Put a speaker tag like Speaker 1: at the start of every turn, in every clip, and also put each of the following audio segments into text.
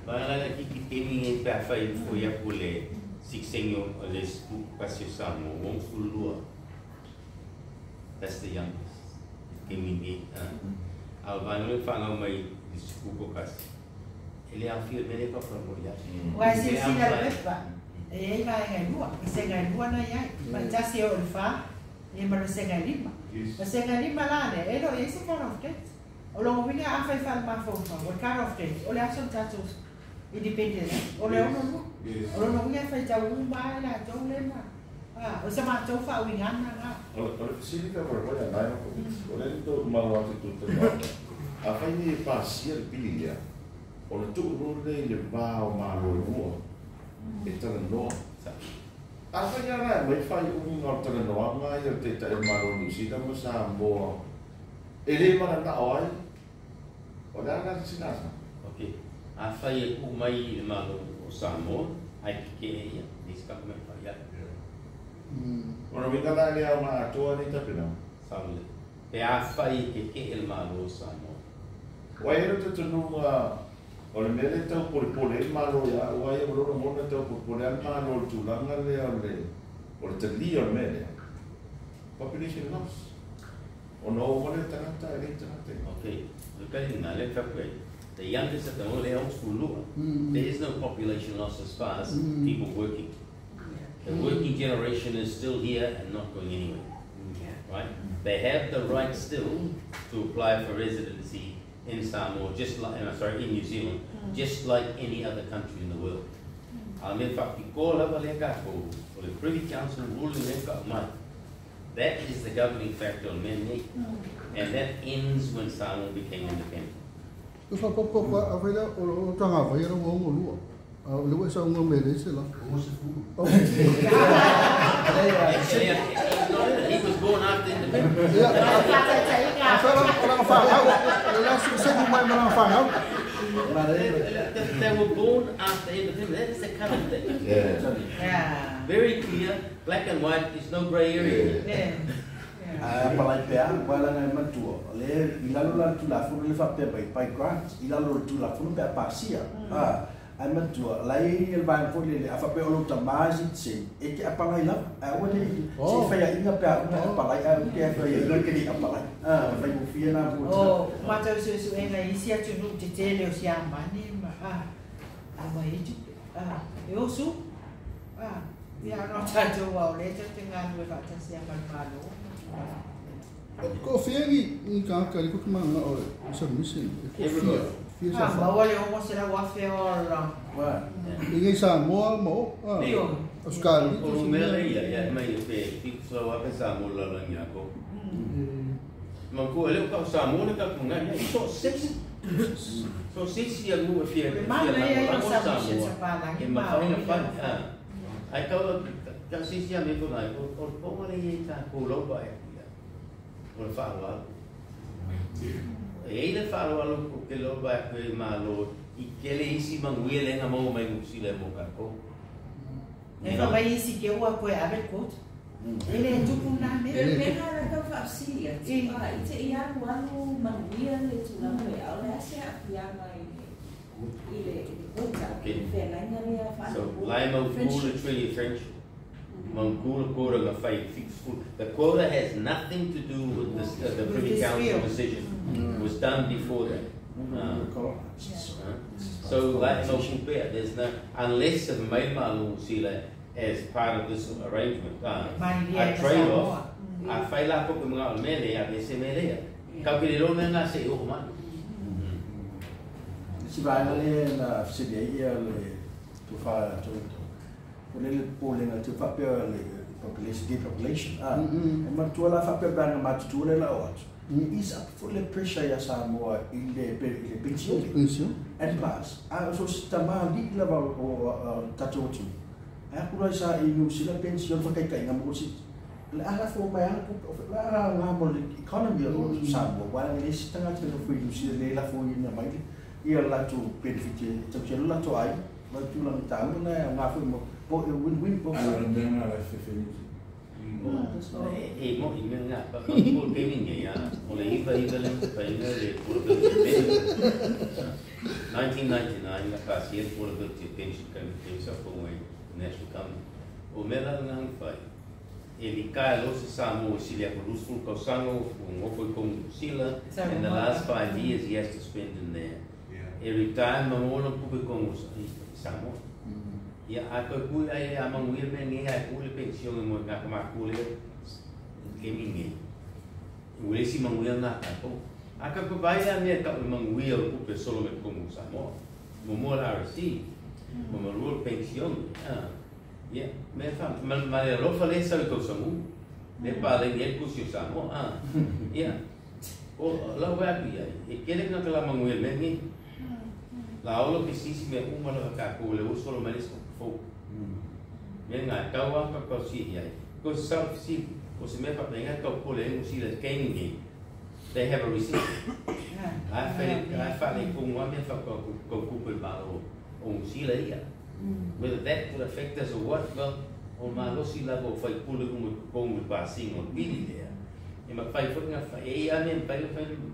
Speaker 1: Vaega la laitiiti taimi lenei pe afai e foi atu le sitiseni o le 11 o Samoa ua 62. That's the youngest i le taimi lenei. A o le vaega lea ua fanau mai i le 11, e le aofia i le mea lea tatou talanoa i ai.
Speaker 2: Aua e silasila i le pepa, e i ai vaega e lua, vasega e lua na i ai, ma le tasi e oo i le fa, ia ma le vasega e lima. Vasega e lima la lea, e le o i ai se cut off date. O lona uiga afai faale-mafaufau, o le cut off date, o le aso na tatou independent ai, o le 62. O lona uiga e faitau uma lava i latou lea na, a, o se matou faauigaga lena.
Speaker 3: O le fesili faamolemole a nai o Komiti, o lea e tou mau atu i tou talanoaga, afai nei e pasia le pili lea, ona tuu loa lea i le va o Malo e lua e talanoa. Afai lava la e aumai faaiuga o le talanoaga ia o le Taitai o le Malo o Niu Sila ma Samoa e le mananao ai, o le a la le sina?
Speaker 1: Ok, afai e tuu mai i le Malo o Samoa, ae tetee ia, e leai se tatou mea e fai ai.
Speaker 3: O lona uiga la e le aoga atoa lenei tapenaga.
Speaker 1: Saolele. Pe afai e tetee le Malo o Samoa.
Speaker 3: Ua i ai lou talitonuga o le mea lea e tau polepole ai le Malo ia au lava ia, ua lou lagona e tau polepole lava le Malo i le tulaga lea o le talia o le mea lea, population loss, ona o uma lea o tagata e leai ni tagata i.
Speaker 1: Ok, o le tali lena, lea e fai atu ai, the youngest at the moment e 62, there is no population loss as far as people working. The working generation is still here and not going anywhere. Right? They have the right still to apply for residency in Samoa, just like, sorry, in New Zealand, just like any other country in the world. A le mea faapitoa lava lea tatou, o le Privy Council ruling lea faatoa aumai. That is the governing factor o le mea lenei. And that ends when Samoa became independent.
Speaker 4: E faaopoopo afai lea o tagavai ua 62, a o lea ua e saunoa mai e leai se lafo.
Speaker 1: He was born after independence.
Speaker 4: Ia, afai o lana fanau, o le a siusiu mai ma lana fanau.
Speaker 1: They were born after independence. That is the current date.
Speaker 2: Yeah.
Speaker 1: Very clear, black and white, there's no grey area here.
Speaker 5: Ae apalai pea, aua leaga e matua, o lea i lalo la le Tulafono lea faapea mai, by grant, i lalo o le Tulafono pe a pasia, a, ae matua, o la e i ai le vaega foi lele, a faapea o lou tama e citizen, e te apalai lava, ae aua ne i, se i faiaina pe a uma e apalai, ae ou te faiaina e te le i apalai, a, faigofie na mo
Speaker 2: O matou suesuega i isi atunuu tetele o Siamani ma a, a ma Etiopia, a, e osu, a, ia ona o tatou aua o lea tatou te galulue faatasi lava ma le Malo ma tulaga faapena.
Speaker 4: Toafia ni tagata i le kuki mananao e submission e toafia fia
Speaker 2: A,
Speaker 4: sa
Speaker 2: maua le 600,000 o la.
Speaker 4: I nei Samoa ma o Australia.
Speaker 1: O le mea lea ia, ia mai pe 700,000 Samoa le lalolagi atoa. Manatua e le o tau Samoa le tatou mea, so o se isi, so o se isi atunuu e fia
Speaker 2: O le manaia ia o
Speaker 1: lagolago
Speaker 2: submission
Speaker 1: Samoa
Speaker 2: sa palagi
Speaker 1: e
Speaker 2: ma
Speaker 1: mafai ona
Speaker 2: o
Speaker 1: fai. Ae tau tau se isi lava mea foi o le poga lea e i ai tatou lau vaai atu i ai, o le faaaloalo. E i ai le faaaloalo ou te lau vaai atu i ai Malo i tele isi manuia lea na maua mai Niu Sila mo tatou.
Speaker 2: E fai mai isi ke ua koe ave le quota. E le tupu na mea.
Speaker 6: O le mea lena na tau faafesili atu, a i te i alualu manuia le tulaga lea, o le a se aafiaga i le i le quota,
Speaker 1: Okay.
Speaker 6: le feagaiga lea
Speaker 1: So,
Speaker 6: faaleupolu?
Speaker 1: la e mautu le Treaty of Friendship, mautu le quota na fai 70. The quota has nothing to do with the
Speaker 2: With
Speaker 1: Privy
Speaker 2: this
Speaker 1: Council
Speaker 2: bill.
Speaker 1: decision. It was done before that. So, la e mautu pea, there's no, unless if mai Malo Niu Sila as part of this arrangement,
Speaker 2: Malilia
Speaker 1: a
Speaker 2: e
Speaker 1: trade-off,
Speaker 2: Samoa.
Speaker 1: a fai la ko mga o le mea lea, a se mea lea. Kau ke le lo mea ngā se i oho mai.
Speaker 5: Si vaega lea na fesili ai ia le tofa o le le popolega te faapea le population, depopulation, a, e manatua la faapea pe ana matutua le lau atu, e ease up foi le pressure ia Samoa i le i le pensione.
Speaker 4: Pension.
Speaker 5: And plus, a so se tamalii lava o tatou atunuu, ae aku loa sa i Niu Sila pensione whakaitaiga mo si le a lafo mai ana tupe, o le a aoga mo le economy o Samoa, aua e leai se tagata e nofo i Niu Sila e le lafo ina mai le ia le latou benefit e tausia ai lo latou aiga ma le tulaga taua lena e aoga foi mo e win win both
Speaker 7: Ai o le
Speaker 5: sides.
Speaker 7: mea lena o la e fefe i Niu Sila.
Speaker 1: E mo i mea ngā, pa pa ko kemi nge ya, o le iwa iwa le painga le portability pension. 1999 na pasia portability pension kami sa po national government. O mea la ngang whai, e li kai lo se Samoa si le ko lusul ko sango ngofo ko sila, and the last 5 years he has to spend in there. E retire ma mo pupe ko Samoa. Ia a ko kui ai a manguia me nge ai ku le pension mo nga ka ma ku le kemi nge. Ua si manguia nga ka ko. A ka ko vai la me ka manguia o kupe solo me ko Samoa. Mo mo la RC. Mo mo ru pension. Ah. Ia me fa ma ma le lo fa le sa ko samu. Le pa le nge ku si Samoa. Ah. Ia. O la wa ku ia. E kele nga ka la manguia me nge. La olo ke sisi me uma la ka ko le o solo me le fo. Me nga ka wa ka ko si ia. Ko sa si o se me pa penga ka ko le si le kemi nge. They have a receipt. I fa le ko ngwa me fa ko ko ko ko ba o o si le ia. Whether that would affect us or what, well, o ma lo si la ko fa ko le ko mo pa sing o bili le. E ma fai fo nga fa e ia me pa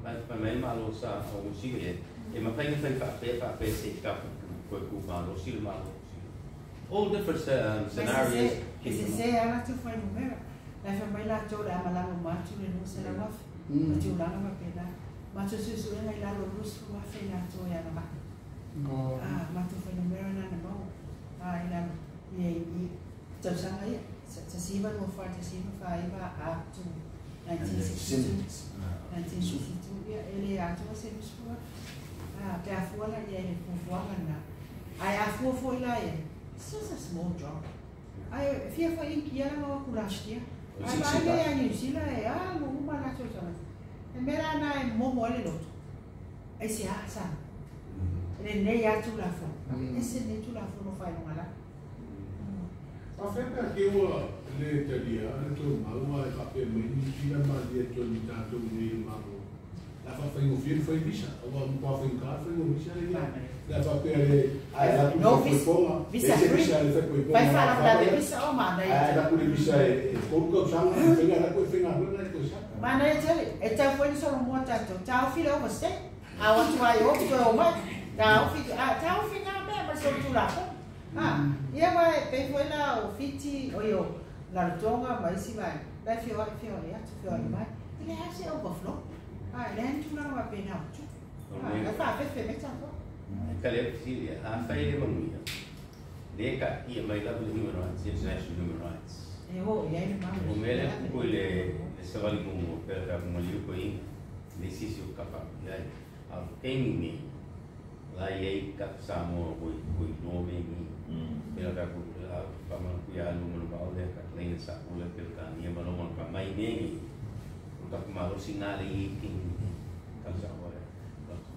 Speaker 1: pa pa me ma lo sa o si le. E ma fai fa fa fa se ka ko ko ma lo si ma lo. All different scenarios.
Speaker 2: E se se ala tu fai numero. La fa mai la to la malanga ma tu le no se la ma. Tu la ma pe la. Ma tu su su ngai la lo rus ma fe la to ya na ba. Ah, ma tu fai numero na na mo. Ah, ila ye i to sa ngai sa si va no fa ta si va fa iba up to 1962. 1962 ya ele a to se su. Ah, pe a fu la ye le fu na. Ai a fu fu la ye. It's just a small job. Ai fia foi em que ela não curaste. Ai vai a New Zealand e ah, no uma lá só. E mera na mo mo le loto. Ai se ah sa. Le ne ya tu la fo. Ese ne tu la fo no fai no ala.
Speaker 7: A fe que o le talia, le to maua e fa pe mai ni sila ma dia to ni ta to ni ma. La fa fai o fil foi visa, o mo pa fai ka fai o visa le. La fa pe le ai la
Speaker 2: no visa free. Vai falar da visa o manda
Speaker 7: aí. La pule visa e ko sa fai la ko fai na ko sa.
Speaker 2: Manda ele, e ta foi só no mota to. Ta o filho o você. A o tu aí o tu o mai. Ta o filho, ah, ta o filho na me mas o tu lá. Ah, e vai pe foi lá o fiti o yo la tonga mas se vai. Vai fio fio ya tu fio mai. Ele é se overflow. Ah, ele tu não vai pegar tu. Ah, fa fe fe me ta fo.
Speaker 1: Kale Cecilia, a fai le mamuia. Le ka ia mai la human rights, international human rights.
Speaker 2: E o ia ma.
Speaker 1: O mele ko le savali mo per ka mo liu ko i le sisi o kapa. Ia a kemi ni. La ia ka sa mo ko no me ni. Per ka ko la pa ma ku ia lu mo ba le ka le sa ko le per ka ni ma no ma ka mai ni. Ka ma lo sinale i ki ka sa o le.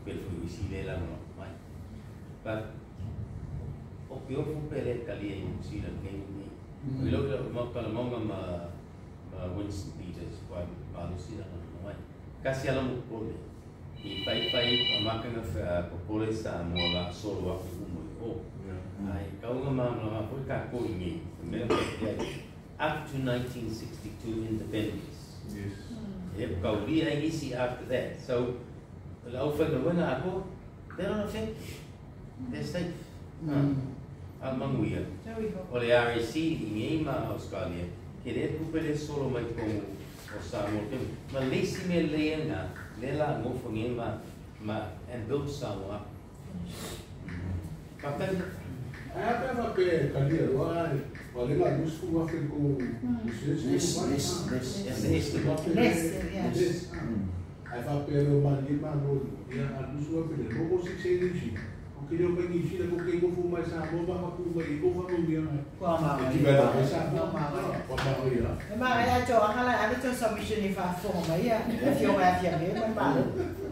Speaker 1: Per fu isi le la no mai. But o que eu fui pele kalia em Sila kemi ni. O lo ma ka monga ma Winston Peters kwa ma lo sila no mai. Kasi ala mo pole. I pai pai a makanga fa ko pole sa mo la solo a ku mo o. Ai kaunga ma ma foi ka ko ni. Me up to 1962 independence.
Speaker 7: Yes.
Speaker 1: E kaulia isi after that. So la ofa no wena ako they don't affect. They're safe. A manguia. O le RAC i ngeima Australia, ke le kupele solo mai kongu o Samoa. Ma lesi me leenga, le la ngofo ngeima ma and build Samoa. Kapten.
Speaker 7: Ai pe fa pe kalia roa, o le la nus fu wa fe ko
Speaker 5: Yes.
Speaker 2: Yes.
Speaker 7: Ai fa pe lo ma ni ma no ia a nus wa fe le mo si se ni. Que eu venho em China com quem eu vou mais a bomba para com o vou fazer um dia.
Speaker 2: Ko ma.
Speaker 7: Ko ma ia.
Speaker 2: Ma ia to akala a to submission if a form ia. Fio vai fia me ma.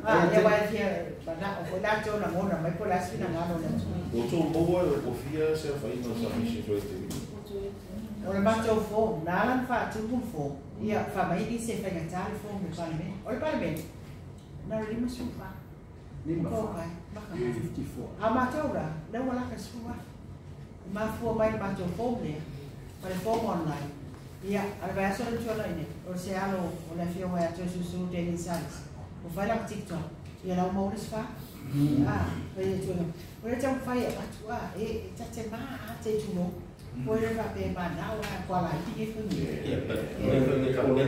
Speaker 2: Ah, ia vai fia ba na o la to na mo na mai ko la sina na no na.
Speaker 3: O to mo o fia se fa ina submission foi te.
Speaker 2: O le ma to form na lan fa tu ku form. Ia fa mai ni se fa nga ta form le parlement. O le parlement. Na le ma su fa.
Speaker 5: Lima
Speaker 2: fa.
Speaker 5: 54.
Speaker 2: A mataura, le wala ka sua. Ma fua mai ma to form le. Ma le form online. Ia, a le vaiaso le tuanai nei, o se alo o le afioga ia Toesusu Daniel Silas. Ua fai lana TikTok, ia la ua maua le isi fa. Ah, fai le tuanai. O le taumafai e avatu, ah, e ta te ma a te tulou. Foi le faapea e manao, ah, kuala iti ke fai.
Speaker 1: Yeah, but
Speaker 3: O le